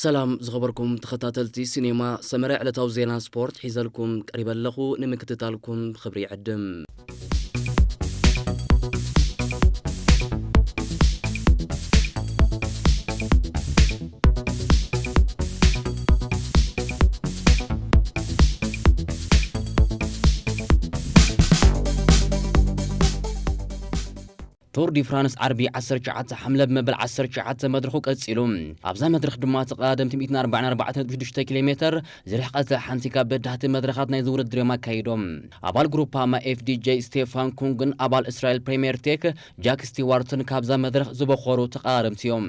ሰላም ዝኸበርኩም ተኸታተልቲ ሲኔማ ሰመረ፣ ዕለታዊ ዜና ስፖርት ሒዘልኩም ቀሪበ ኣለኹ። ንምክትታልኩም ብኽብሪ ይዕድም። ቶር ዲ ፍራንስ ዓርቢ ዓሰርተ ትሽዓተ ሓምለ ብመበል ዓሰርተ ትሽዓተ መድረኹ ቀጺሉ። ኣብዛ መድረኽ ድማ ተቐዳደምቲ ሚእትን ኣርባዓን ኣርባዕተን ነጥቢ ሽዱሽተ ኪሎ ሜተር ዝርሕቐት ሓንቲ ካብ በዳህቲ መድረኻት ናይዚ ውድድር እዮም ኣካይዶም። ኣባል ግሩፕ ኣማ ኤፍ ዲ ጄ ስቴፋን ኩንግን ኣባል እስራኤል ፕሪምየር ቴክ ጃክ ስቲዋርትን ካብዛ መድረኽ ዝበኾሩ ተቐዳደምቲ እዮም።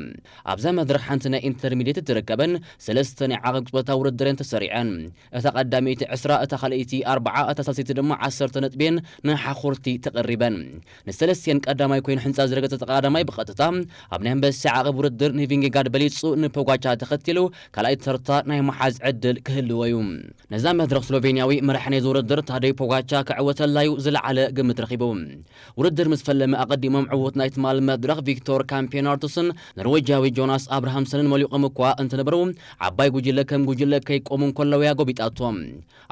ኣብዛ መድረኽ ሓንቲ ናይ ኢንተርሚድየት እትርከበን ሰለስተ ናይ ዓቐብ ቅጽበታዊ ውድድረን ተሰሪዐን። እታ ቀዳመይቲ ዕስራ፣ እታ ካልኣይቲ ኣርብዓ፣ እታ ሳልሰይቲ ድማ ዓሰርተ ነጥቤን ንሓኹርቲ ተቐሪበን። ንሰለስቲኤን ቀዳማይ ኮይኑ ሕንጻ ዝረገጸ ተቐዳዳማይ ብቐጥታ ኣብ ናይ ኣንበሳ ዓቐብ ውድድር ንቪንጌጋርድ በሊጹ ንፖጋቻ ተኸቲሉ ካልኣይ ተርታ ናይ መሓዝ ዕድል ክህልዎ እዩ። ነዛ መድረኽ ስሎቬንያዊ መራሒ ናይዚ ውድድር ታደይ ፖጋቻ ክዕወተላ እዩ ዝለዓለ ግምት ረኺቡ። ውድድር ምስ ፈለመ ኣቐዲሞም ዕዉት ናይ ትማል መድረኽ ቪክቶር ካምፔናርቶስን ኖርዌጃዊ ጆናስ ኣብርሃምሰንን መሊቖም እኳ እንተነበሩ፣ ዓባይ ጉጅለ ከም ጉጅለ ከይቆሙ እንከለዉ እያ ጎቢጣቶም።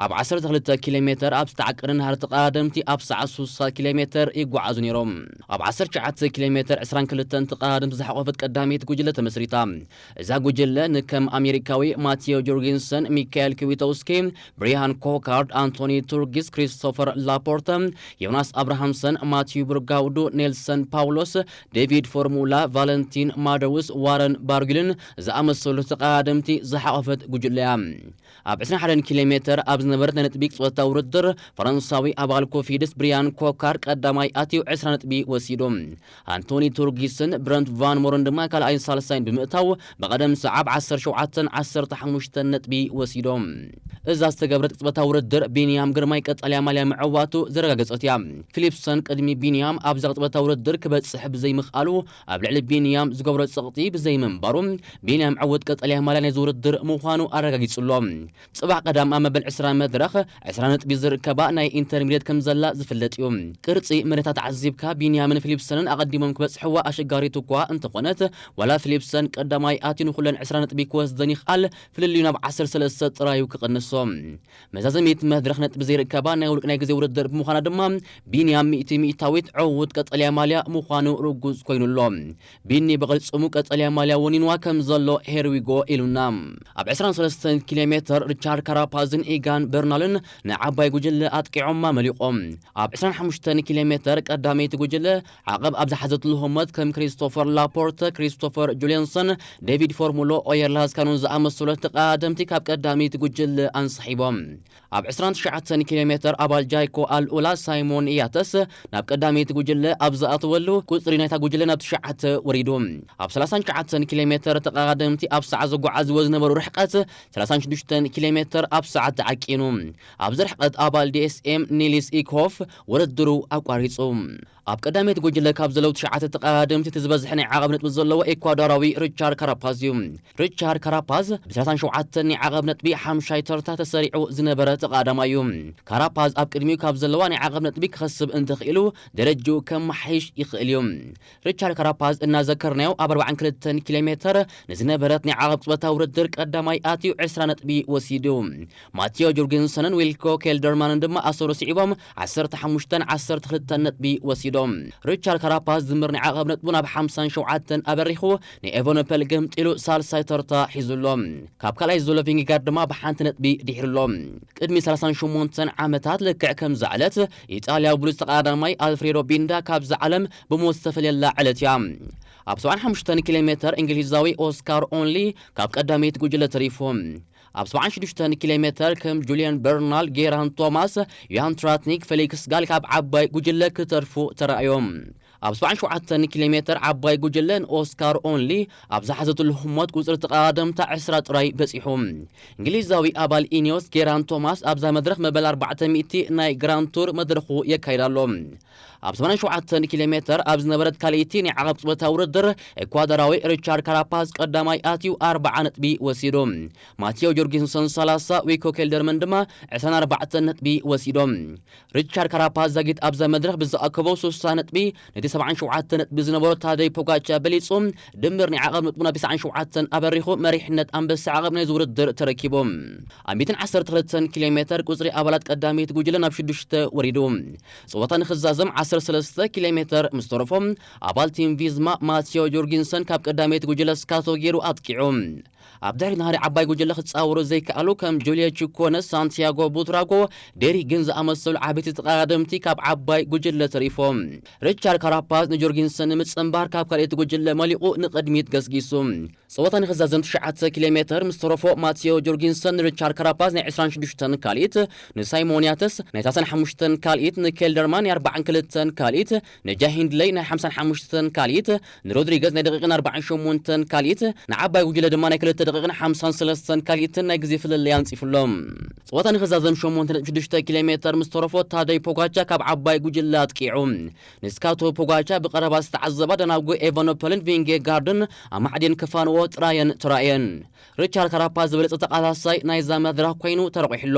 ኣብ ዓሰርተ ክልተ ኪሎ ሜተር ኣብ ዝተዓቀነ ናህሪ ተቐዳደምቲ ኣብ ሰዓት ስሳ ኪሎ ሜተር ይጓዓዙ ነይሮም። ኣብ ዓሰርተ ትሽዓተ ኪሎ ሜተር ዕስራን ክልተን ተቐዳደምቲ ዝሓቖፈት ቀዳመይቲ ጉጅለ ተመስሪታ። እዛ ጉጅለ ንከም ኣሜሪካዊ ማቴዮ ጆርጊንሰን፣ ሚካኤል ክዊቶውስኪ፣ ብሪያን ኮካርድ፣ ኣንቶኒ ቱርጊስ፣ ክሪስቶፈር ላፖርተ፣ ዮናስ ኣብርሃምሰን፣ ማቲዩ ብርጋውዱ፣ ኔልሰን ፓውሎስ፣ ዴቪድ ፎርሙላ፣ ቫለንቲን ማደውስ፣ ዋረን ባርጊልን ዝኣመሰሉ ተቐዳደምቲ ዝሓቖፈት ጉጅለ እያ። ኣብ ዕስራን ሓደን ኪሎ ሜተር ኣብ ዝነበረት ናይ ነጥቢ ቅጽበታዊ ውድድር፣ ፈረንሳዊ ኣባል ኮፊድስ ብሪያን ኮካር ቀዳማይ ኣትዩ ዕስራ ነጥቢ ወሲዱ። ኣንቶኒ ቱርጊስን ብረንት ቫን ሞርን ድማ ካልኣይን ሳልሳይን ብምእታው ብቐደም ሰዓብ ዓሰርተ ሸውዓተን ዓሰርተ ሓሙሽተን ነጥቢ ወሲዶም። እዛ ዝተገብረት ቅጽበታዊ ውድድር ቢንያም ግርማይ ቀጠልያ ማልያ ምዕዋቱ ዘረጋገጸት እያ። ፊሊፕሰን ቅድሚ ቢንያም ኣብዛ ቅጽበታዊ ውድድር ክበጽሕ ብዘይምኽኣሉ ኣብ ልዕሊ ቢንያም ዝገብሮ ጸቕጢ ብዘይምንባሩ ቢንያም ዕዉት ቀጠልያ ማልያ ናይዚ ውድድር ምዃኑ ኣረጋጊጹ ኣሎ። ጽባሕ ቀዳም ኣብ መበል ዕስራ መድረኽ ዕስራ ነጥቢ ዝርከባ ናይ ኢንተርሚድየት ከም ዘላ ዝፍለጥ እዩ። ቅርጺ መደታ ተዓዚብካ ቢንያምን ፊሊፕሰንን ኣቐዲሞም ክበጽሕዋ ኣሸጋሪት እኳ እንተኾነት፣ ዋላ ፊሊፕሰን ቀዳማይ ኣትዩ ንኹለን ዕስራ ነጥቢ ክወስደን ይኽኣል፣ ፍልልዩ ናብ ዓሰርተ ሰለስተ ጥራዩ ክቕንሶ። መዛዘሚት መድረኽ ነጥቢ ዘይርከባ ናይ ውልቂ ናይ ግዜ ውድድር ብምዃና ድማ ቢንያም ሚእቲ ሚእታዊት ዕዉት ቀጠልያ ማልያ ምዃኑ ርጉጽ ኮይኑ ኣሎ። ቢኒ ብቕልጽሙ ቀጠልያ ማልያ ወኒንዋ ከም ዘሎ ሄርዊጎ ኢሉና። ኣብ ዕስራን ሰለስተን ኪሎ ሜተር ሪቻርድ ካራፓዝን ኢጋን በርናልን ንዓባይ ጉጅለ ኣጥቂዖማ መሊቖም። ኣብ ዕስራን ሓሙሽተን ኪሎ ሜተር ቀዳመይቲ ጉጅለ ዓቐብ ኣብ ዝሓዘትሉ ህሞት ከም ክሪስቶፈር ላፖርተ፣ ክሪስቶፈር ጁልየንሰን፣ ዴቪድ ፎርሙሎ፣ ኦየር ላስካኑን ዝኣመሰሉ ተቐዳደምቲ ካብ ቀዳመይቲ ጉጅለ ኣንሳሒቦም። ኣብ ዕስራን ትሽዓተን ኪሎ ሜተር ኣባል ጃይኮ ኣልኡላ ሳይሞን ያተስ ናብ ቀዳመይቲ ጉጅለ ኣብ ዝኣተወሉ፣ ቁጽሪ ናይታ ጉጅለ ናብ ትሽዓተ ወሪዱ። ኣብ ሰላሳን ትሽዓተን ኪሎ ሜተር ተቐዳደምቲ ኣብ ሰዓት ዝጓዓዝዎ ዝነበሩ ርሕቀት ሰላሳን ሽዱሽተን ኪሎ ሜተር ኣብ ሰዓት ተዓቂኑ። ኣብዚ ርሕቀት ኣባል ዲ ኤስ ኤም ኒልስ ኢክሆፍ ውድድሩ ኣቋሪጹ። ኣብ ቀዳመይቲ ጉጅለ ካብ ዘለዉ ትሽዓተ ተቐዳደምቲ እቲ ዝበዝሐ ናይ ዓቐብ ነጥቢ ዘለዎ ኤኳዶራዊ ሪቻርድ ካራፓዝ እዩ። ሪቻርድ ካራፓዝ ብ ሰላሳን ሸውዓተን ናይ ዓቐብ ነጥቢ ሓምሻይ ተርታ ተሰሪዑ ዝነበረ ተቐዳዳማይ እዩ። ካራፓዝ ኣብ ቅድሚኡ ካብ ዘለዋ ናይ ዓቐብ ነጥቢ ክኸስብ እንተኽኢሉ ደረጅኡ ከመሓይሽ ይኽእል እዩ። ሪቻርድ ካራፓዝ እናዘከርናዮ ኣብ ኣርባዓን ክልተን ኪሎ ሜተር ንዝነበረት ናይ ዓቐብ ቅጽበታዊ ውድድር ቀዳማይ ኣትዩ ዕስራ ነጥቢ ወሲዱ። ማቲዮ ጆርጌንሰንን ዊልኮ ኬልደርማንን ድማ ኣሰሩ ስዒቦም ዓሰርተ ሓሙሽተን ዓሰርተ ክልተን ነጥቢ ወሲዶም። ሪቻርድ ካራፓዝ ድምር ናይ ዓቐብ ነጥቡ ናብ ሓምሳን ሸውዓተን ኣበሪኹ ንኤቨኖፐል ገምጢሉ ሳልሳይ ተርታ ሒዙ ኣሎ። ካብ ካልኣይ ዘሎ ቪንጌጋርድ ድማ ብሓንቲ ነጥቢ ድሒሩ ኣሎ። ቅድሚ ሰላሳን ሸሞንተን ዓመታት ልክዕ ከምዛ ዕለት ኢጣልያዊ ብሉጽ ተቐዳዳማይ ኣልፍሬዶ ቢንዳ ካብዛ ዓለም ብሞት ዝተፈልየላ ዕለት እያ። ኣብ ሰብዓን ሓሙሽተን ኪሎ ሜተር እንግሊዛዊ ኦስካር ኦንሊ ካብ ቀዳመይቲ ጉጅለ ተሪፉ። ኣብ ሰብዓን ሽዱሽተን ኪሎ ሜተር ከም ጁልየን በርናል፣ ጌራን ቶማስ፣ ዮሃን ትራትኒክ፣ ፌሊክስ ጋል ካብ ዓባይ ጉጅለ ክተርፉ ተራእዮም። ኣብ ሰብዓን ሸውዓተን ኪሎ ሜተር ዓባይ ጉጅለ ንኦስካር ኦንሊ ኣብ ዝሓዘትሉ ህሞት ቁጽሪ ተቐዳደምታ ዕስራ ጥራይ በጺሑ። እንግሊዛዊ ኣባል ኢኒዮስ ጌራን ቶማስ ኣብዛ መድረኽ መበል ኣርባዕተ ሚእቲ ናይ ግራንድ ቱር መድረኹ የካይድ ኣሎ። ኣብ ሰማንያን ሸውዓተን ኪሎ ሜተር ኣብ ዝነበረት ካልኣይቲ ናይ ዓቐብ ቅጽበታዊ ውድድር፣ ኤኳዶራዊ ሪቻርድ ካራፓዝ ቀዳማይ ኣትዩ ኣርብዓ ነጥቢ ወሲዱ። ማቲዮ ጆርጊንሰን ሰላሳ፣ ዊኮ ኬልደርመን ድማ ዕስራን ኣርባዕተን ነጥቢ ወሲዶም። ሪቻርድ ካራፓዝ ዛጊት ኣብዛ መድረኽ ብዝኣከቦ ስሳ ነጥቢ ነቲ ሰብዓን ሸውዓተን ነጥቢ ዝነበሮ ታደይ ፖጋቻ በሊጹ፣ ድምር ናይ ዓቐብ ነጥቡ ናብ ተስዓን ሸውዓተን ኣበሪኹ መሪሕነት ኣንበሳ ዓቐብ ናይዚ ውድድር ተረኪቡ። ኣብ ሚእትን ዓሰርተ ክልተን ኪሎ ሜተር ቁጽሪ ኣባላት ቀዳመይቲ ጉጅለ ናብ ሽዱሽተ ወሪዱ። ጸወታ ንኽዛዘም ዓሰርተ ሰለስተ ኪሎ ሜተር ምስ ተረፎ፣ ኣባል ቲም ቪዝማ ማቴዮ ጆርጊንሰን ካብ ቀዳመይቲ ጉጅለ ስካቶ ገይሩ ኣጥቂዑ። ኣብ ድሕሪት ናህሪ ዓባይ ጉጅለ ክጻወሩ ዘይከኣሉ ከም ጁልዮ ቺኮነ፣ ሳንቲያጎ ቡትራጎ፣ ዴሪ ግን ዝኣመሰሉ ዓበይቲ ተቐዳደምቲ ካብ ዓባይ ጉጅለ ተሪፎም። ሪቻርድ ካራፓዝ ንጆርጊንሰን ንምጽንባር ካብ ካልኣይቲ ጉጅለ መሊቑ ንቕድሚት ገስጊሱ። ጸወታ ንኽዛዘም ትሽዓተ ኪሎ ሜተር ምስ ተረፎ ማቴዮ ጆርጊንሰን ንሪቻርድ ካራፓዝ ናይ ዕስራን ሽዱሽተን ካልኢት፣ ንሳይሞን ያተስ ናይ ሰላሳን ሓሙሽተን ካልኢት፣ ንኬልደርማን ናይ ኣርባዓን ክልተን ካልኢት፣ ንጃሂንድለይ ናይ ሓምሳን ሓሙሽተን ካልኢት፣ ንሮድሪገዝ ናይ ደቂቕን ኣርባዓን ሸሞንተን ካልኢት፣ ንዓባይ ጉጅለ ድማ ናይ ክልተ ደቂቕን ሓምሳን ሰለስተን ካልኢትን ናይ ግዜ ፍልልይ ኣንጺፉሎም። ጸወታ ንኽዛዘም ሸሞንተ ነጥቢ ሽዱሽተ ኪሎ ሜተር ምስ ተረፎ ታደይ ፖጋቻ ካብ ዓባይ ጉጅለ ኣጥቂዑ። ንስካቶ ፖጋቻ ብቐረባ ዝተዓዘባ ደናጉ ኤቨኖፐልን ቪንጌጋርድን ኣማዕድየን ክፋንዎ ጥራየን ተራእየን። ሪቻርድ ካራፓዝ ዝበለጸ ተቓላሳይ ናይዛ መድረኽ ኮይኑ ተረቑሑ ኣሎ።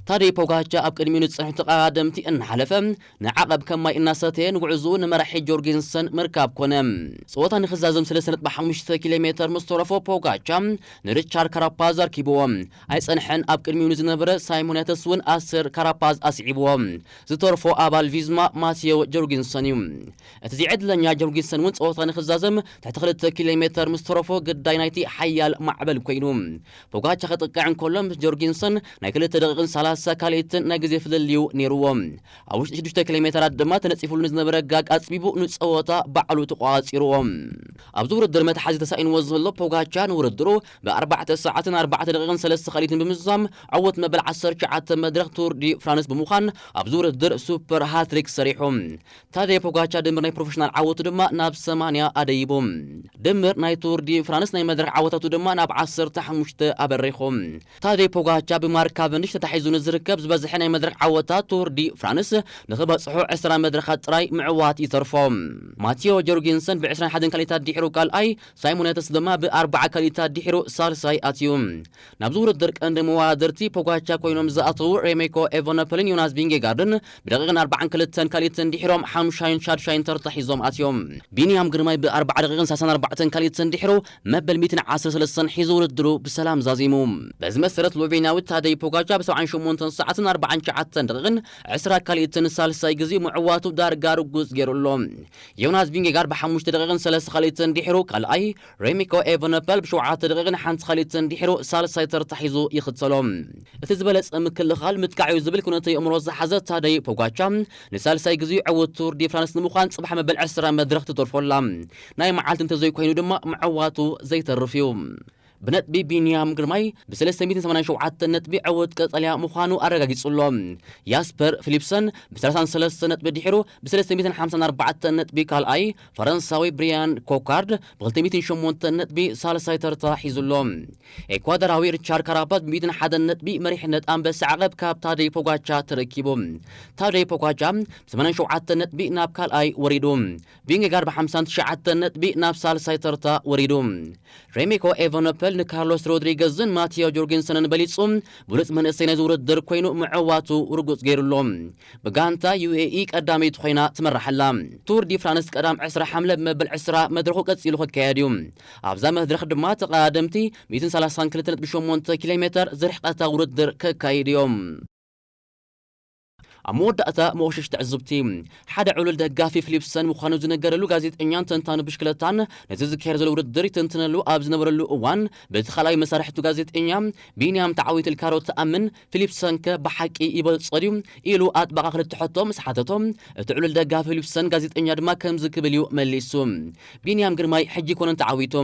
ታደይ ፖጋቻ ኣብ ቅድሚኡ ንዝጸንሑ ተቐዳደምቲ እናሓለፈ ንዓቐብ ከም ማይ እናሰተየ ንጉዕዝኡ ንመራሒ ጆርጊንሰን ምርካብ ኮነ። ጸወታ ንኽዛዘም ሰለስተ ነጥቢ ሓሙሽተ ኪሎ ሜተር ምስ ተረፎ ፖጋቻ ንሪቻርድ ካራፓዝ ኣርኪብዎ። ኣይጸንሐን፣ ኣብ ቅድሚኡ ንዝነበረ ሳይሞን ያተስ እውን ኣሰር ካራፓዝ ኣስዒብዎ። ዝተርፎ ኣባል ቪዝማ ማቴዮ ጆርጊንሰን እዩ። እቲ ዘይዕድለኛ ጆርጊንሰን እውን ጸወታ ንኽዛዘም ትሕቲ ክልተ ኪሎ ሜተር ምስ ተረፎ ግዳይ ናይቲ ሓያል ማዕበል ኮይኑ። ፖጋቻ ክጥቅዕ እንከሎ ምስ ጆርጊንሰን ናይ ክልተ ደቂቕን ሰላሳ ካልኢትን ናይ ግዜ ፍልልዩ ነይርዎ። ኣብ ውሽጢ ሽዱሽተ ኪሎ ሜተራት ድማ ተነጺፉሉ ንዝነበረ ጋግ ኣጽቢቡ ንጸወታ ባዕሉ ተቋጺርዎ። ኣብዚ ውድድር መትሓዚ ተሳኢንዎ ዘሎ ፖጋቻ ንውድድሩ ብኣርባዕተ ሰዓትን ኣርባዕተ ደቂቕን ሰለስተ ካልኢትን ብምዝዛም ዕውት መበል ዓሰርተ ትሽዓተ መድረኽ ቱር ዲ ፍራንስ ብምዃን ኣብዚ ውድድር ሱፐር ሃትሪክ ሰሪሑ። ታደይ ፖጋቻ ድምር ናይ ፕሮፌሽናል ዓወቱ ድማ ናብ ሰማንያ ኣደይቡ። ድምር ናይ ቱር ዲ ፍራንስ ናይ መድረኽ ዓወታቱ ድማ ናብ ዓሰርተ ሓሙሽተ ኣበሪኹ። ታደይ ፖጋቻ ብማርክ ካቨንዲሽ ተታሒዙ ንዝርከብ ዝበዝሐ ናይ መድረኽ ዓወታት ቱር ዲ ፍራንስ ንኽበጽሖ ዕስራ መድረኻት ጥራይ ምዕዋት ይተርፎ። ማቴዎ ጆርጊንሰን ብዕስራን ሓደን ካልኢታት ድሒሩ ካልኣይ፣ ሳይሞን ያተስ ድማ ብኣርባዓ ካልኢታት ድሒሩ ሳልሳይ ኣትዩ። ናብዚ ውድድር ቀንዲ መወዳድርቲ ፖጋቻ ኮይኖም ዝኣተዉ ሬሜኮ ኤቨነፐልን ዮናስ ቪንጌጋርድን ብደቂቕን ኣርባዓን ክልተን ካልኢትን ድሒሮም ሓምሻይን ሻድሻይን ተርታ ሒዞም ኣትዮም። ቢንያም ግርማይ ብኣርባዓ ደቂቕን ሰላሳን ኣርባዕተን ካልኢትን ድሒሩ መበል ሚእትን ዓሰርተ ሰለስተን ሒዙ ውድድሩ ብሰላም ዛዚሙ። በዚ መሰረት ስሎቬንያዊ ታደይ ፖጋቻ ብሰብዓን ሸሞንተን ሰዓትን ኣርባዓን ትሽዓተን ደቂቕን ዕስራ ካልኢትን ሳልሳይ ግዜ ምዕዋቱ ዳርጋ ርጉጽ ገይሩ ኣሎ። ዮናስ ቪንጌጋርድ ብሓሙሽተ ደቂቕን ሰለስተ ካልኢትን ድሒሩ ካልኣይ፣ ሬሚኮ ኤቨነፐል ብሸውዓተ ደቂቕን ሓንቲ ካልኢትን ድሒሩ ሳልሳይ ተርታ ሒዙ ይኽተሎ። እቲ ዝበለጸ ምክልኻል ምጥቃዕ እዩ ዝብል ኩነተ የእምሮ ዝሓዘ ታደይ ፖጋቻ ንሳልሳይ ግዜ ዕውት ቱር ዲ ፍራንስ ንምዃን ጽባሕ መበል ዕስራ መድረኽ ትተርፎ ኣላ። ናይ መዓልቲ እንተዘይኮይኑ ድማ ምዕዋቱ ዘይተርፍ እዩ። ብነጥቢ ቢንያም ግርማይ ብ ሰለስተ ሚእትን ሰማንያን ሸውዓተን ነጥቢ ዕውት ቀጠልያ ምዃኑ ኣረጋጊጹ ኣሎ። ያስፐር ፊሊፕሰን ብ ሰላሳን ሰለስተ ነጥቢ ድሒሩ ብ ሰለስተ ሚእትን ሓምሳን ኣርባዕተን ነጥቢ ካልኣይ፣ ፈረንሳዊ ብሪያን ኮካርድ ብ ክልተ ሚእትን ሸሞንተን ነጥቢ ሳልሳይ ተርታ ሒዙ ኣሎ። ኤኳዶራዊ ሪቻርድ ካራፓዝ ብ ሚእትን ሓደን ነጥቢ መሪሕነት ኣንበሳ ዓቐብ ካብ ታደይ ፖጋቻ ተረኪቡ። ታደይ ፖጋቻ ብ ሰማንያን ሸውዓተን ነጥቢ ናብ ካልኣይ ወሪዱ። ቪንጌጋርድ ብ ሓምሳን ትሽዓተን ነጥቢ ናብ ሳልሳይ ተርታ ወሪዱ። ሬሚኮ ኤቨኖፐል ንካርሎስ ሮድሪገዝን ማቲዮ ጆርጌንሰንን በሊጹ ብሉጽ መንእሰይ ናይዚ ውድድር ኮይኑ ምዕዋቱ ርጉጽ ገይሩ ኣሎ። ብጋንታ ዩ ኤ ኢ ቀዳመይቲ ኮይና ትመርሕ ኣላ። ቱር ዲ ፍራንስ ቀዳም ዕስራ ሓምለ ብመበል ዕስራ መድረኹ ቀጺሉ ክካየድ እዩ። ኣብዛ መድረኽ ድማ ተቐዳደምቲ ሚእትን ሰላሳን ክልተን ነጥቢ ሸሞንተ ኪሎ ሜተር ዝርሕቐታ ውድድር ከካይዱ እዮም። ኣብ መወዳእታ መወሸሽ ትዕዝብቲ፣ ሓደ ዕሉል ደጋፊ ፊሊፕሰን ምዃኑ ዝነገረሉ ጋዜጠኛን ተንታኒ ብሽክለታን ነቲ ዝካየድ ዘሎ ውድድር ይትንትነሉ ኣብ ዝነበረሉ እዋን፣ በቲ ካልኣይ መሳርሕቱ ጋዜጠኛ፣ ቢንያም ተዓዊቱ ኢልካ ዶ ትኣምን? ፊሊፕሰንከ ብሓቂ ይበልጾ ድዩ? ኢሉ ኣጥባቓ ክልተ ሕቶ ምስ ሓተቶ፣ እቲ ዕሉል ደጋፊ ፊሊፕሰን ጋዜጠኛ ድማ ከምዚ ክብል እዩ መሊሱ። ቢንያም ግርማይ ሕጂ ኣይኮነን ተዓዊቱ።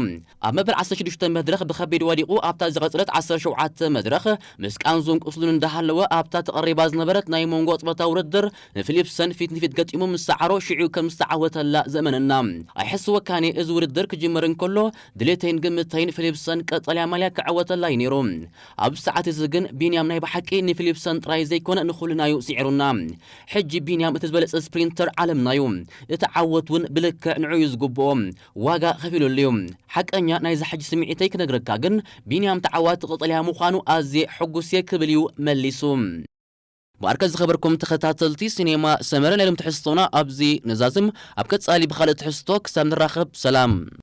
ኣብ መበል ዓሰርተ ሽዱሽተ መድረኽ ብኸቢድ ወዲቑ ኣብታ ዝቐጸለት ዓሰርተ ሸውዓተ መድረኽ ምስ ቃንዙን ቁስሉን እንዳሃለወ ኣብታ ተቐሪባ ዝነበረት ናይ መንጎ ጾታ ውድድር ንፊሊፕሰን ፊት ንፊት ገጢሙ ምስ ሰዓሮ ሽዑ ከም ዝተዓወተላ ዘመነና። ኣይሕስወካን እየ፣ እዚ ውድድር ክጅመር እንከሎ ድሌተይን ግምተይን ፊሊፕሰን ቀጠልያ ማልያ ክዕወተላ እዩ ነይሩ። ኣብዚ ሰዓት እዚ ግን ቢንያም ናይ ብሓቂ ንፊሊፕሰን ጥራይ ዘይኮነ ንኹልና እዩ ስዒሩና። ሕጂ ቢንያም እቲ ዝበለጸ ስፕሪንተር ዓለምና እዩ። እቲ ዓወት እውን ብልክዕ ንዑ እዩ ዝግብኦ። ዋጋ ከፊሉሉ እዩ። ሓቀኛ ናይዚ ሕጂ ስምዒተይ ክነግረካ ግን ቢንያም ተዓዋቲ ቀጠልያ ምዃኑ ኣዝየ ሕጉስ እየ ክብል እዩ መሊሱ። ብኣርከ ዝኸበርኩም ተኸታተልቲ ሲኔማ ሰመረ፣ ናይ ሎም ትሕዝቶና ኣብዚ ነዛዝም። ኣብ ቀጻሊ ብኻልእ ትሕዝቶ ክሳብ ንራኸብ ሰላም።